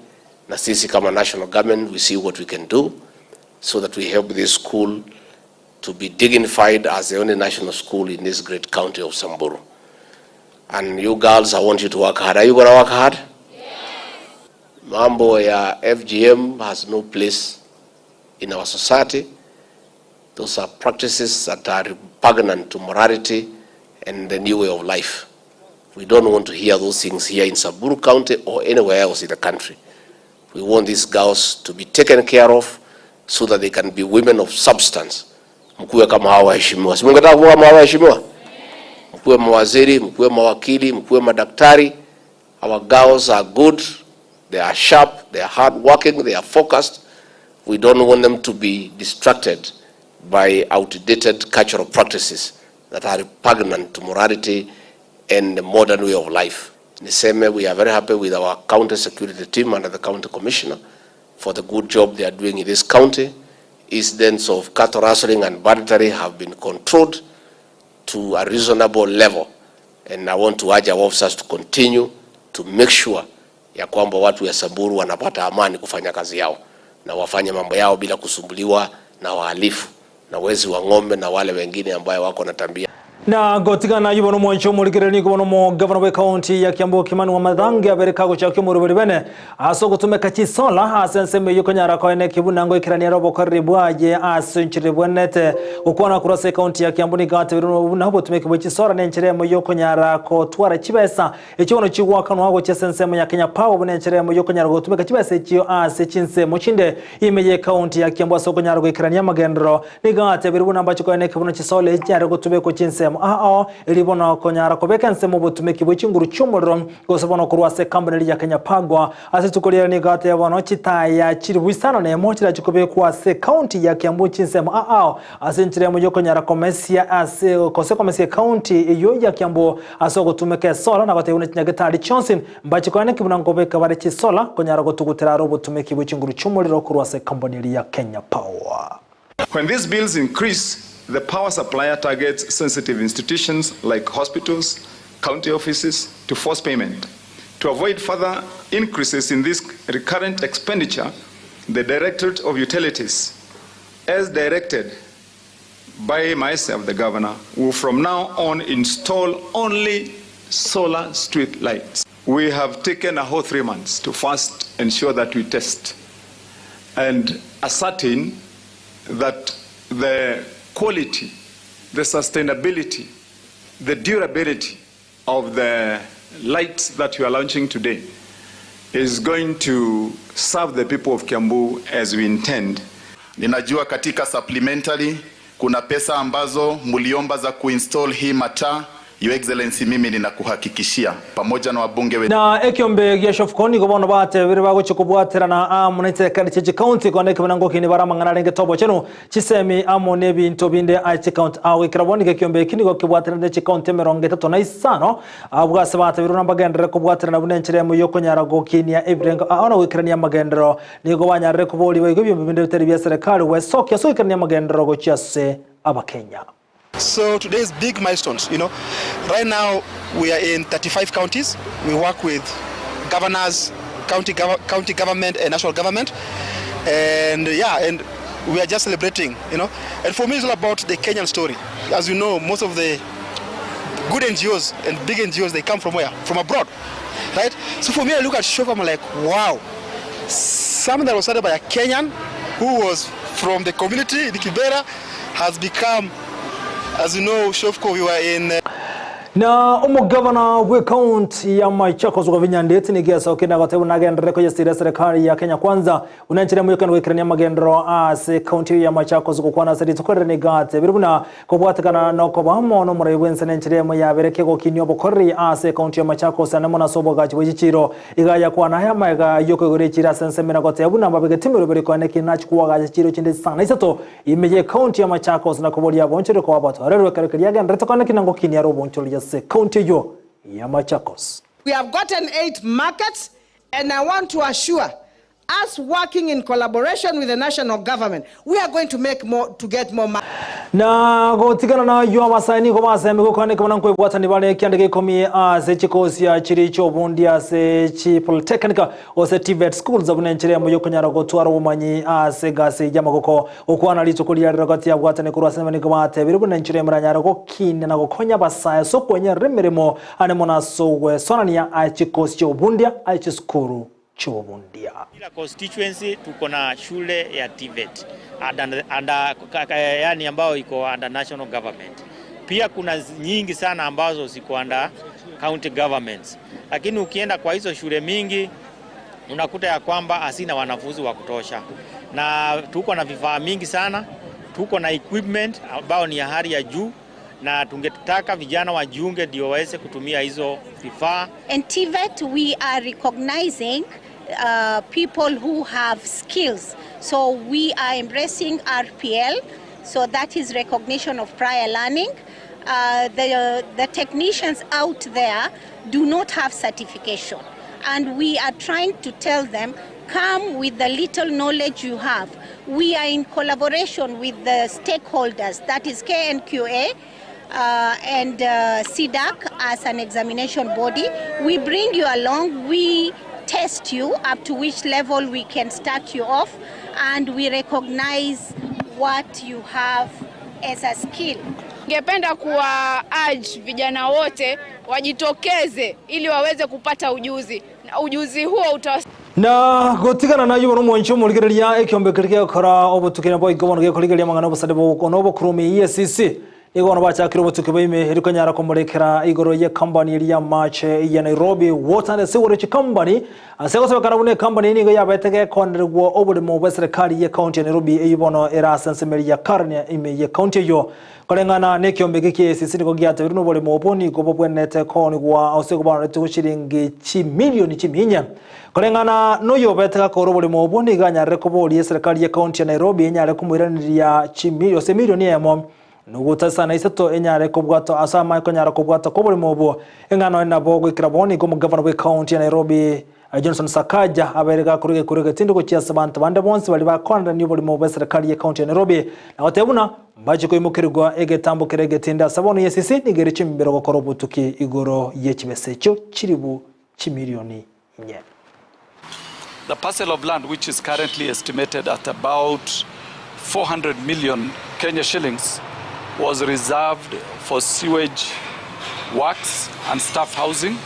na sisi kama national government we see what we can do so that we help this school to be dignified as the only national school in this great county of Samburu. And you girls, I want you to work hard. Are you going to work hard? Mambo ya FGM has no place in our society. Those are practices that are repugnant to morality and the new way of life. We don't want to hear those things here in Samburu County or anywhere else in the country. We want these girls to be taken care of so that they can be women of substance. Mkuwe kama hawa waheshimiwa. Si mungetaka kuwa kama hawa waheshimiwa? Mkuwe mawaziri, mkuwe mawakili, mkuwe madaktari. Our girls are good, they are sharp, they are hard working, they are focused. We don't want them to be distracted by outdated cultural practices that are repugnant to morality and the modern way of life. Niseme we are very happy with our county security team under the county commissioner for the good job they are doing in this county. Incidents of cattle rustling and banditry have been controlled to a reasonable level and I want to urge our officers to continue to make sure ya kwamba watu ya Samburu wanapata amani kufanya kazi yao na wafanye mambo yao bila kusumbuliwa na wahalifu na wezi wa ng'ombe na wale wengine ambayo wako na tabia Na gotigana yubo nomwancho omorigereri nigo bono omogavana bwe county ya Kiambu Kimani Wamatangi abere kagochaka omoroberi bene ase ogotumeka chisola ase ensemo eyio konyara koene kibuna ngoikerania ere obokoreri bwaye ase enchera ebwenerete gokwana korwa ase ecounty ya Kiambu nigo atebirie buna obotumeki bwe chisola na enchera emo yokonyara kotwara chibesa Echio bono chigwakanwa gochia ase ensemo ya Kenya Power buna enchera eyemo y'okonyara gotumeka chibesa echio ase chinsemo chinde ime y'ecounty ya Kiambu ase okonyara goikerania amagenderero. Nigo atebirie buna mbache koena ekebuno chisola echi chiare gotubekwa chinsemo aa ao erio bono konyara kobeka ensemo obotumeki bwe chinguru chi'omorero gose bono korwa ase ecompany eria ya Kenya Pagwa. Ase rituko riaye nigo ateba bono chitaya chilifu isano na emo chirache kobekwa ase ecounty ya Kiambu chinsemo aa ao Ase enchera eyemo y'okonyara komesia ase gose komesia ecounty eyio ya Kiambu ase ogotumeka esola na gotebia buna chinyagetari chionsi mbache koeneki buna nkobeka bare chisola konyara gotugutera are obotumeki bwe chinguru chi'omorero korwa ase ecompany eria ya Kenya Power. When these bills increase, the power supplier targets sensitive institutions like hospitals, county offices to force payment. To avoid further increases in this recurrent expenditure, the Directorate of Utilities as directed by myself, the governor, will from now on install only solar street lights. We have taken a whole 3 months to first ensure that we test and ascertain that the quality, the sustainability, the durability of the lights that we are launching today is going to serve the people of Kiambu as we intend. Ninajua katika supplementary kuna pesa ambazo mliomba za kuinstall hii mataa. Your Excellency, mimi ninakuhakikishia pamoja na wabunge we Na ekiombe gia Shofco nigo bono batebire bagochia kobwaterana amo ne chiserikali chie chikaunti kona ekebuna ngokini bare amang'ana arenge tobochenu chisemi amo nebinto binde aye chikaunti. Ao goikera bono nigo ekiombe eki nigo kebwaterane ne chikaunti 35 abwo ase batebirwe buna mbagenderere kobwaterana buna enchera emo yokonyara gokinia ebirengo ao na goikerania amagenderero. Nigo banyarire koboria boigo ebiombe binde bitari bia serikali gwesokia ase goikerania amagenderero gochia ase Abakenya. So today's big milestones, you know, right now we are in 35 counties. We work with governors, county, gov county government and national government. And yeah, and we are just celebrating, you know. And for me, it's all about the Kenyan story. As you know, most of the good NGOs and big NGOs, they come from where? From abroad, right? So for me, I look at Shofco, I'm like, wow, something that was started by a Kenyan who was from the community in Kibera has become, as you know, Shofco, we were in... Na omogavana bw'ecounty ya Machakos Wavinya Ndeti nigo esokia na goteba buna agenderere koyesira eserekari ya Kenya Kwanza buna enchera eyemo y'okogenda goikerania amagenderero ase ecounty eyio ya Machakos gokwana ase rituko rire nigo atebire buna kobwatekana nokoba amo nomorai bw'ense nenchera eyemo yabere kegokinia obokoreri ase ecounty ya Machakos ane mono ase obogachi bwe chichiiro iga yakwana aya amaiga yokoigora echiiro ase ensemo na goteba buna mbabegete emeroberi koene ki nachi koagacha chiiro chinde isano na isato Ime y'Ekaunti ya Machakos na koboria abonchori koba abatorerwe ekero keria agenderete kwane ki na ngokinia are obonchori ase ekaunti eyio ya Machakos. We have gotten 8 markets and I want to assure us working in collaboration with the national government, we are going to make more, to get more markets. Na gotigana nayio abasae nigo basemigwe kwane buna nkoebwatani bare ekianda gia ikomi ase chikosia chiria chi'obondi ase chipolytechnic gose TVET schools buna enchera eyemo yokonyara gotwara obomanyi ase egasi y'amagoko. Gokwana rituko riria rero gati yabwatani korwa ase nigo batebire buna enchera emoranyare gokinia na gokonya abasae ase okwenyerera emeremo ande mono ase ogwesonania aye chikosi chi'obundia aye chisukuru chi'obundia. Kila constituency tuko na shule ya TVET under, under, yani ambayo iko under national government. Pia kuna nyingi sana ambazo ziko under county governments, lakini ukienda kwa hizo shule mingi unakuta ya kwamba hazina wanafunzi wa kutosha, na tuko na vifaa mingi sana, tuko na equipment ambayo ni ya hali ya juu, na tungetaka vijana wajiunge ndio waweze kutumia hizo vifaa. And TVET, we are recognizing people who have skills. So we are embracing RPL, so that is recognition of prior learning. Uh, the, the technicians out there do not have certification. And we are trying to tell them, come with the little knowledge you have. We are in collaboration with the stakeholders, that is KNQA, and CDAC as an examination body. We bring you along, we test you up to which level we can start you off, and we recognize what you have as a skill. Ningependa kuwa urge vijana wote wajitokeze ili waweze kupata ujuzi na ujuzi huo utawas Na gotigana nayo bono omwancho omorigereria ekiombe keria gegokora obotuki nabo igo bono gekorigereria amang'ana obosani bogokwana obokurumi EACC nigo bono bachakire obotuki baime eri konyara komorekera igoro ye company eria y'amache ya Nairobi Water and Sewerage Company ase gosebekana buna ecompany nigo yabete gekonerigwa oboremo bwa eserekari ye county ya Nairobi eyio bono ere ase ensemeri ya Karen ime ye county eyio Koreng'ana nekiombe eke ki'esisi nigo giatebirie noboremo obo nigo bobwenerete koonigwa ase okobaoneretie goshiringi chimilioni chiminya. Koreng'ana noyobete gakora oboremo obwo nigo anyarire koboria eserekari ye county ya Nairobi enyare komoiraneria chimi gose emilioni eyemo noguta isano na isato enyare kobwatwa ase amaye konyara kobwatwa kw'oboremo obwo. Eng'ana nonya nabo goikera bono nigo omogavana bw'ecounty ya Nairobi Johnson Sakaja abeire gakorwa egekuro egetindi gochia ase abanto bande bonsi baria bakoanderania oborimo bw'eserekari y'ecounty ya Nairobi na goteba buna mbache koimokerigwa egetambo keria egetindi ase bono EACC nigo ere chimbero gokora obotuki igoro ye chibesa echio chilifu chimilioni inye. The parcel of land which is currently estimated at about 400 million Kenya shillings was reserved for sewage works and staff housing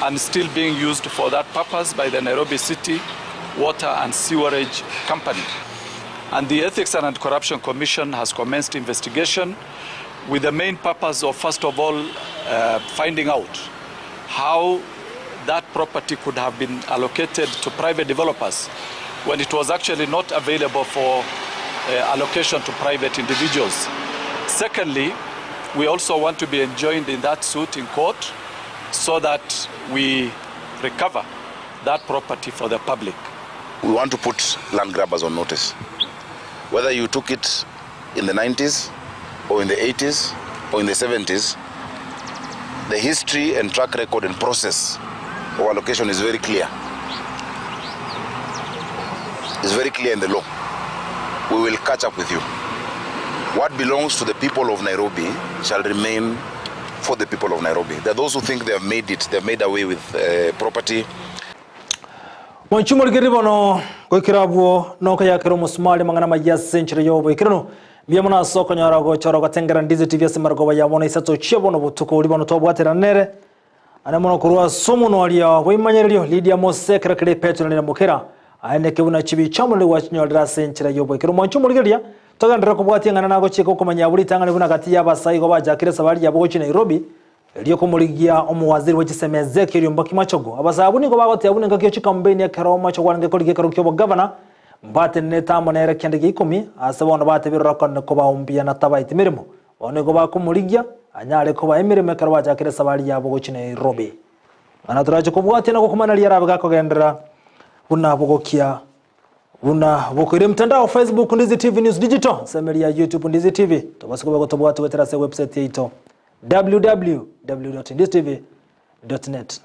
and still being used for that purpose by the Nairobi City Water and Sewerage Company. And the Ethics and Anti-Corruption Commission has commenced investigation with the main purpose of, first of all, finding out how that property could have been allocated to private developers when it was actually not available for allocation to private individuals. Secondly, we also want to be enjoined in that suit in court so that we recover that property for the public. We want to put land grabbers on notice. Whether you took it in the 90s or in the 80s or in the 70s, the history and track record and process of allocation is very clear. It's very clear in the law. We will catch up with you. What belongs to the people of Nairobi shall remain for the people of Nairobi. There are those who think they have made it, they have made away with property. Mwanchi omorigereria bono goikera abwo nokoyakera omosumari amang'ana amaya ase enchera y'oboikeranu. Mbuya mono ase okonyora gochora gotengera Ndizi TV ase marogoba ya bono isato chia bono botuko oria bono twabwaterana nere. Ane mono korwa ase omonwa oria bw'ebimanyererio Lydia Mose ekero kere Petero na Mokera aeneke buna chibicha omorero gwachinyorera ase enchera y'oboikeranu. Mwanchi omorigereria togenderere kobwatia eng'ana nagochika okomanya abwo ritang'ani buna gati y'abasae igo bachakire esabari yabo gochia Nairobi Erio komorigia omowaziri bwe chisemi Ezekiel Ombaki Machogu, abasae abwo nigo bagoteba buna engaki ye chikambeini ekero Machogu arenge korigia ekerogo ki'obogavana, mbatenenete amo nere kende gia ikomi, ase bono batebire orokone kobaombia na tabaeti meremo. Bono nigo bakomorigia anyare kobaa emeremo ekero bachakire esabari yabo gochia Nairobi. Ng'ana torache kobwatia na gokumana riria arabe gakogenderera buna bogokia Buna bokoira emtandao Facebook Ndizi TV News Digital, ensemo eria ya YouTube Ndizi TV, tobase koba gotobwata goetera ase ewebsite yaito www.ndizitv.net.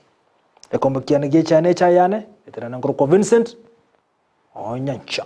Ekombe kiane gi'echaye ne echaye yane, eterana nkorokwa Vincent Onyancha.